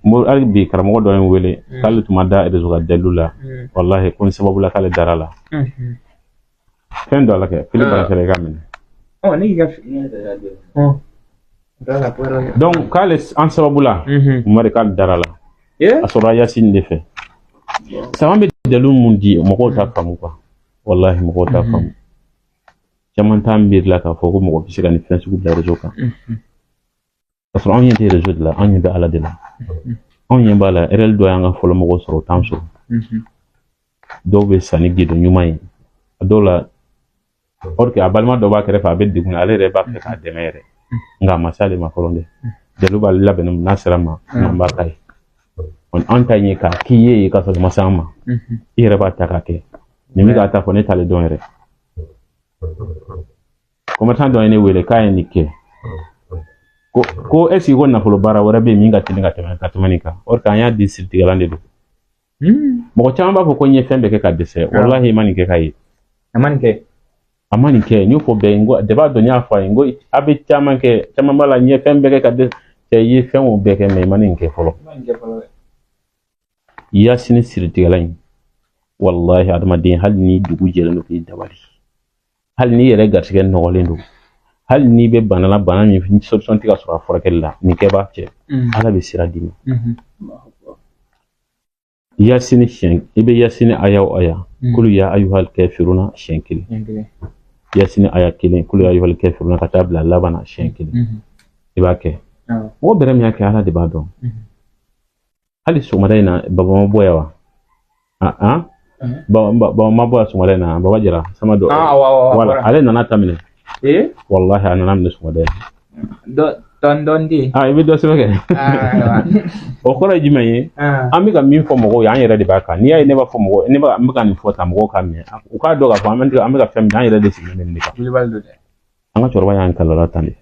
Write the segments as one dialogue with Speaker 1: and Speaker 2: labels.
Speaker 1: Hali bi karamɔgɔ dɔ ye n wele k'ale tun ma da réseau kan dalilu la, walahi, ko n sababu la k'ale dara la. Fɛn dɔ la kɛ fili bara i ka minɛ.
Speaker 2: Ɔ, ne k'i ka
Speaker 1: Donc k'ale an sababu la, Umari, k'ale dara la. A sɔrɔla Yasini de fɛ. Sama bɛ dalilu mun di, mɔgɔw t'a faamu quoi. Walahi, mɔgɔw t'a faamu. Caman t'a miiri la k'a fɔ ko mɔgɔ bɛ se ka nin fɛn sugu bila réseau kan, ka sɔrɔ anw ɲɛ tɛ réseau de la, anw ɲɛ bɛ Ala de la. Anw ɲɛ b'a la, RL dɔ y'an ka fɔlɔ mɔgɔw sɔrɔ, o t'an sɔrɔ. Dɔw bɛ san ni gindo ɲuman ye a dɔw la, or que a balima dɔ b'a kɛrɛfɛ, a bɛ degun, ale yɛrɛ b'a fɛ k'a dɛmɛ yɛrɛ, nka a ma s'ale ma fɔlɔ dɛ. Dalilu b'ale labɛnnen, n'a sera ma, an b'a k'a ye. An ta ye k'a k'i ye ka sɔrɔ ma s'an ma, i yɛrɛ b'a ta k'a kɛ. Nin bɛ k'a ta fɔ, ne t'ale dɔn yɛrɛ. Commerçant dɔ ye ne wele k'a ye nin kɛ, ko est ce que ko nafolo baara wɛrɛ bɛ yen min ka teli ka tɛmɛ nin kan? Or que an y'a di siritigɛlan de don. Mɔgɔ caman b'a fɔ ko n ye fɛn bɛɛ kɛ ka dɛsɛ. Walahi, i ma nin kɛ k'a ye.
Speaker 2: A ma nin kɛ.
Speaker 1: A ma nin kɛ. N y'o fɔ bɛɛ ye, n ko de b'a dɔn, n y'a fɔ a ye, n ko a bɛ caman kɛ, caman b'a la, n ye fɛn bɛɛ kɛ ka dɛsɛ. Cɛ, i ye fɛn o bɛɛ kɛ, mais i ma nin kɛ fɔlɔ. Yasini siritigɛla in, walahi, adamaden, hali ni dugu jɛlen don k'i dabali, hali n'i yɛrɛ garisɛgɛ nɔgɔlen don, hali n'i bɛ bana la, bana min solution tɛ ka sɔrɔ a furakɛli la, nin kɛ b'a cɛ, Ala bɛ sira d'i ma. Yasini siɲɛ, i bɛ Yasini aya o aya, kulu ya ayuhal kafiruna siɲɛ kelen, Yasini aya kelen, kulu ya ayuhal kafiruna ka taa bila laban na siɲɛ kelen, i b'a kɛ. Mɔgɔ bɛrɛ min y'a kɛ, Ala de b'a dɔn. Hali sɔgɔmada in na, baba ma bɔ yan wa? Ah, baba ma bɔ yan sɔgɔmada in na, baba jara sama dɔ. Wala ale nana ta minɛ. Wallahi, a nana minɛ sɔgɔmada in.
Speaker 2: Dɔɔni dɔɔni di.
Speaker 1: Ah, i bɛ dɔ sɛbɛn kɛ. O kɔrɔ ye jumɛn ye? An bɛ ka min fɔ mɔgɔw ye, an yɛrɛ de b'a kan. N'i y'a ye ne b'a fɔ mɔgɔ, ne b'a, n bɛ ka nin fɔ tan, mɔgɔw k'a minɛ, u k'a dɔn k'a fɔ an bɛ ka fɛn min, an yɛrɛ de sigilen bɛ nin de kan.
Speaker 2: Wulibali don dɛ.
Speaker 1: An ka cɛkɔrɔba y'an kalan tan de.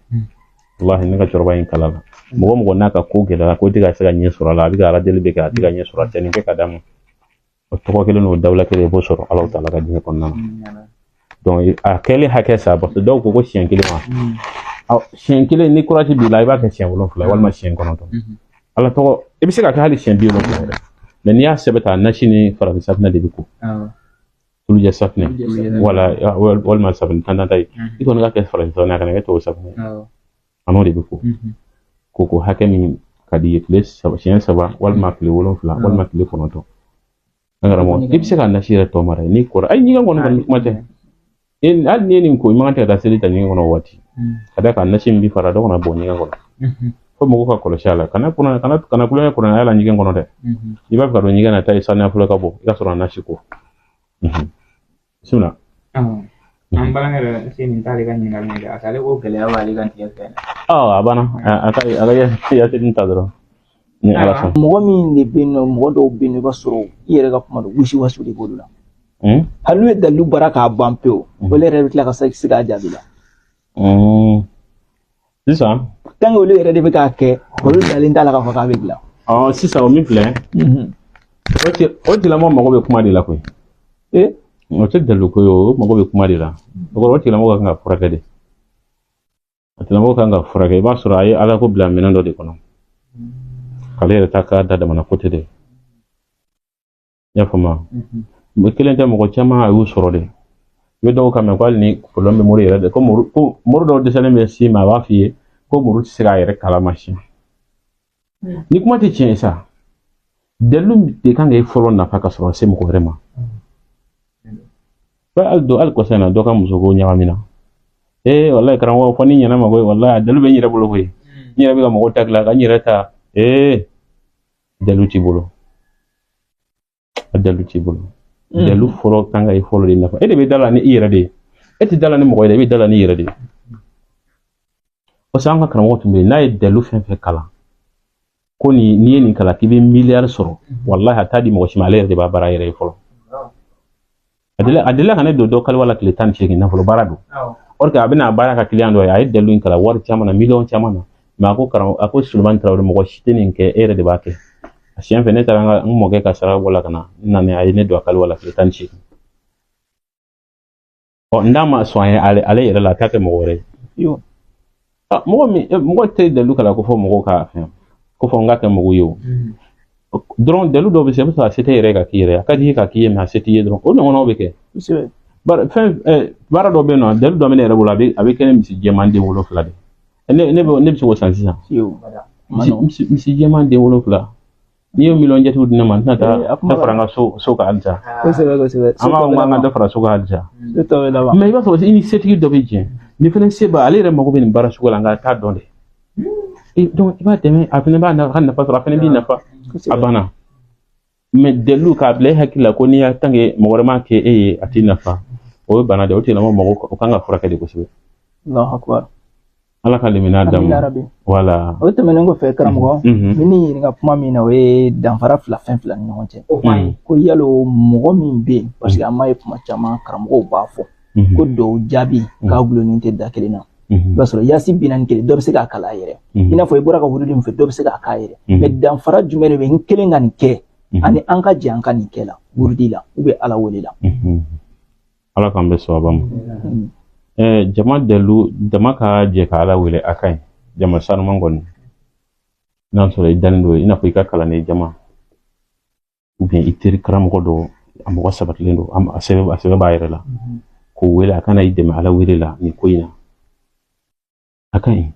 Speaker 1: Walahi, ne ka cɛkɔrɔba ye n kalan la. Mɔgɔ mɔgɔ n'a ka ko gɛlɛyara, ko tɛ ka se ka ɲɛ sɔrɔ a la, a bɛ ka Ala deli bɛ kɛ, a tɛ ka ɲɛ sɔrɔ, a tɛ nin kɛ ka d'a ma. O tɔgɔ kelen n'o dawula kelen, i b'o sɔrɔ Ala taala ka diɲɛ kɔnɔna na. Donc a kɛlen hakɛ sa, parce que dɔw ko ko siɲɛ kelen ma. Siɲɛ kelen, ni courage b'i la, i b'a kɛ siɲɛ 7 walima siɲɛ 9. Ala tɔgɔ, i bɛ se ka kɛ hali siɲɛ 70 yɛrɛ. Mais n'i y'a sɛbɛn ta, nasi ni farafin safunɛ de bɛ ko. Tulujɛ safunɛ wala walima safunɛ tantanta ye. I kɔni ka kɛ farafin safunɛ, a kana kɛ tubabu safunɛ. A n'o de bɛ ko. Ko hakɛ min ka di i ye, tile 3, siɲɛ 3 walima tile 7 walima tile 9. An karamɔgɔ, i bɛ se ka nasi yɛrɛ tɔ mara n'i kɔrɔ. Ayi, ɲɛgɛn kɔni kɔni kuma tɛ. Hali n'i ye nin ko, i man kan tɛ ka taa seli ta ɲɛgɛn kɔnɔ o waati. Ka d'a kan nasi min bɛ fara, dɔ kana bɔ ɲɛgɛn kɔnɔ. Fo mɔgɔw ka kɔlɔsi a la. Kana kuran, kana kulonkɛ kuranɛ la ɲɛgɛn kɔnɔ dɛ. I b'a fɛ ka don ɲɛgɛn na, taa i sanuya fɔlɔ ka bɔ, i ka sɔrɔ ka nasi ko. Bisimila.
Speaker 2: An balimakɛ yɛrɛ se nin t'ale ka ɲininkali in kɛ, parce que ale ko gɛlɛya b'ale kan tigɛ fɛ.
Speaker 1: Ɔ, a banna. A ka Yasini ta dɔrɔn. Ni Ala sɔn.
Speaker 3: Mɔgɔ min de bɛ yen nɔ, mɔgɔ dɔw bɛ yen nɔ, i b'a sɔrɔ i yɛrɛ ka kuma don, wisiwasiw de b'olu la. Hali n'u ye dalilu baara k'a ban pewu, olu yɛrɛ bɛ tila ka se k'a jaabi la.
Speaker 1: Sisan.
Speaker 3: Tant que olu yɛrɛ de bɛ k'a kɛ, olu dalen t'a la k'a fɔ k'a bɛ dilan.
Speaker 1: Ɔ, sisan o min filɛ, o tigilamɔgɔ mago bɛ kuma de la koyi. O tɛ dalilu ko ye, o mago bɛ kuma de la. O kɔrɔ, o tigilamɔgɔ kan ka furakɛ de. A tigilamɔgɔ kan ka furakɛ. I b'a sɔrɔ a ye Ala ko bila minɛn dɔ de kɔnɔ. K'ale yɛrɛ ta k'a da damana ko tɛ dɛ. I y'a faamu wa? Kelen tɛ, mɔgɔ caman a y'u sɔrɔ de. I bɛ dɔw kan mɛn ko hali ni problème bɛ mori yɛrɛ de, ko mori dɔw dɛsɛlen bɛ s'i ma, a b'a f'i ye ko muru tɛ se k'a yɛrɛ kalama siɲɛ. Ni kuma tɛ tiɲɛ ye sa, dalilu de kan ka e fɔlɔ nafa ka sɔrɔ ka se mɔgɔ wɛrɛ ma. Ba hali dɔ, hali kɔsa in na, dɔ ka muso ko ɲagamina. Ee, walayi karamɔgɔ, fɔ ni ɲɛna ma koyi, walayi a dalilu bɛ n yɛrɛ bolo koyi. N yɛrɛ bɛ ka mɔgɔw ta tila ka n yɛrɛ ta. Ee, dalilu t'i bolo. A dalilu t'i bolo. Dalilu fɔlɔ kan ka e fɔlɔ de nafa. E de bɛ da la ni i yɛrɛ de ye. E tɛ da la ni mɔgɔ ye dɛ, i bɛ da la ni i yɛrɛ de ye. Parce que an ka karamɔgɔ tun bɛ yen, n'a ye dalilu fɛn fɛn kalan, ko nin, n'i ye nin kalan k'i bɛ miliyari sɔrɔ, walahi a t'a di mɔgɔ si ma, ale yɛrɛ de b'a baara yɛrɛ ye fɔlɔ. A delila ka ne don dɔ kaliwa la tile 18, nafolo baara don. Or que a bɛna baara ka client dɔ ye, a ye dalilu in kalan wari caman na, miliyɔn caman na. Mais a ko karamɔgɔ, a ko Sulemani Tarawele, mɔgɔ si tɛ nin kɛ, e yɛrɛ de b'a kɛ. A siɲɛ fɛ, ne taara n ka n mɔkɛ ka sara bɔ la ka na, n nana, a ye ne don a kaliwa la tile 18. Ɔ, n'a ma sɔn a ye ale yɛrɛ la, a t'a kɛ mɔgɔ wɛrɛ ye. Mɔgɔ min, mɔgɔ tɛ dalilu kalan ko fɔ mɔgɔw ka fɛn ko fɔ n ka kɛ mɔgɔw ye o. Dɔrɔn dalilu dɔw bɛ se, i bɛ sɔrɔ a se tɛ yɛrɛ ka k'i yɛrɛ ye, a ka di i ye ka k'i ye, mais a se t'i ye dɔrɔn, o ɲɔgɔnnaw bɛ kɛ. Fɛn baara dɔ bɛ yen nɔ, dalilu dɔ bɛ ne yɛrɛ bolo, a bɛ kɛ ni misi jɛman den 7 de ye. Ne bɛ se k'o san sisan. Misi jɛman den 7, n'i ye miliyɔn jatew di ne ma, n tɛna taa dɔ fara n ka so kan halisa.
Speaker 3: Kosɛbɛ, kosɛbɛ.
Speaker 1: An b'a fɔ k'an ka dɔ fara so kan halisa. Mais i b'a sɔrɔ i ni setigi dɔ bɛ jɛ, nin fana se b'a ale yɛrɛ mago bɛ nin baara sugu la, nka a t'a dɔn dɛ. Donc i b'a dɛmɛ, a fana b'a ka nafa sɔrɔ, a fana b'i nafa, a banna. Mais dalilu k'a bila e hakili la ko n'i y'a tant que mɔgɔ wɛrɛ m'a kɛ e ye, a t'i nafa, o ye bana de ye. O tigilamɔgɔ mago o kan ka furakɛ de kosɛbɛ.
Speaker 3: Allahu akbar.
Speaker 1: Ala ka limaniya d'an ma. Voilà.
Speaker 3: O tɛmɛnen kɔfɛ, karamɔgɔ, n bɛ ɲininka kuma min na, o ye danfara fila fɛn fila ni ɲɔgɔn cɛ. Ko yalo mɔgɔ min bɛ yen, parce que an b'a ye kuma caman karamɔgɔw b'a fɔ ko dɔw jaabi k'a gulonnen tɛ da kelen na. I b'a sɔrɔ yasi 41, dɔ bɛ se k'a kalan a yɛrɛ, i n'a fɔ i bɔra ka wurudi min fɛ, dɔ bɛ se k'a k'a yɛrɛ. Mais danfara jumɛn de bɛ n kelen ka nin kɛ ani an ka jɛ an ka nin kɛ la wurudi la ou bien Ala wele la?
Speaker 1: Ala k'an bɛ sababa ma. Jama dalilu, jama ka jɛ ka Ala wele, a ka ɲi. Jama sanuman kɔni, n'a sɔrɔ i dalen don, i n'a fɔ i ka kalanden jama ou bien i teri karamɔgɔ dɔ, a mɔgɔ sabatilen don, a sɛbɛ b'a yɛrɛ la, k'o wele a kana i dɛmɛ Ala wele la nin ko in na, a ka ɲi.